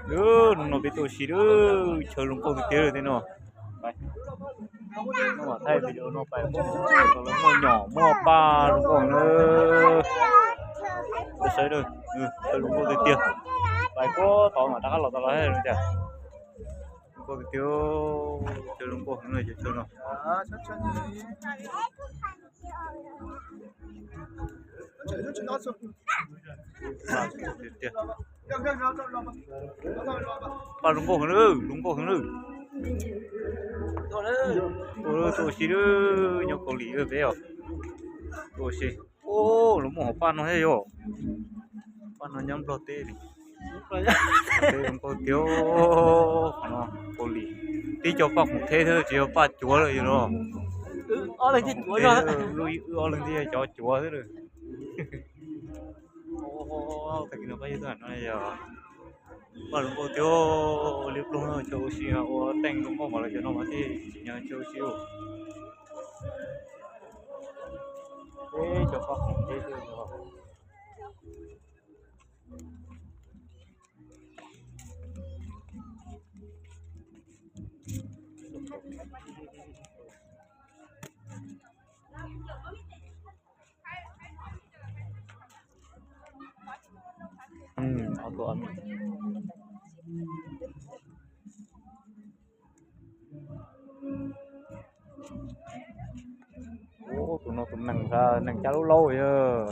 Hnub no peb tuaj ua si lawm, chaw zoo nkauj tiag tiag lawm tej no. Pais, no mas thaij video no pais, muaj nyom muaj paj zoo nkauj na. Peb saib, chaw zoo nkauj tiag tiag. Pais puag tod mas rov qab los tod los thiab tiag. Zoo nkauj tiag tiag, chaw zoo nkauj heev na cov chaw no. Paj zoo nkauj heev na, zoo nkauj heev na. Tuaj ua si lawm, nyob Kaus Lim peb os. Tuaj ua si. Lawv muaj hauv paj no thiab yom. Paj no nyob Nplog teb li. Zoo nkauj tiag, qhov no Kaus Lim. Tib co paj khoom theb thiab tsis yog paj cuav lawm yog los. Wb ob leeg thiaj cov cuav xwb lawm. Tag kis no pab yug tuaj no yog paj zoo nkauj tiag, liab ploog chaw ua si, ua teej zoo nkauj mas los cov no mas thiaj tsim nyog chaw ua si. Peb cov paj khoom theb thiab. Tus no tus neeg, neeg cab laub laub yog.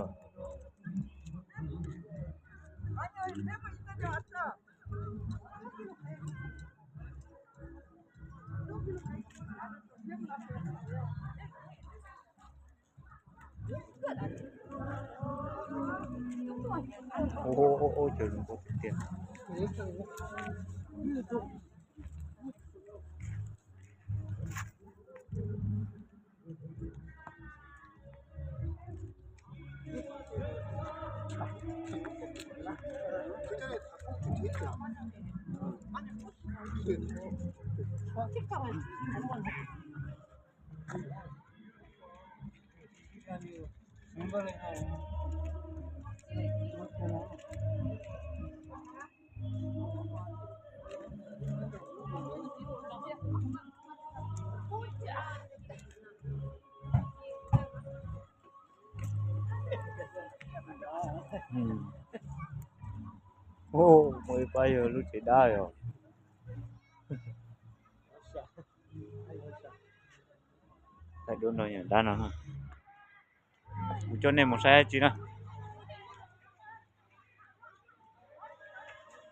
Ua ua ua, chaw zoo nkauj tiag tiag. Muaj ib pab yog lub tsev dab yog. Thaij duab nrog yawm dab no, kuv coj nej mus saib dab tsi na.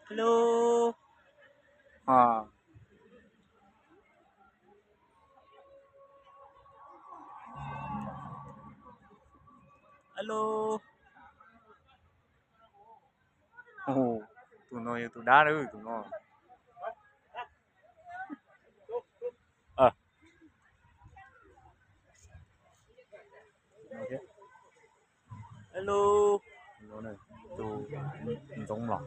Hello. Hello. Tus no yog tus dab, tus no. Hello. Tus ntxoov los.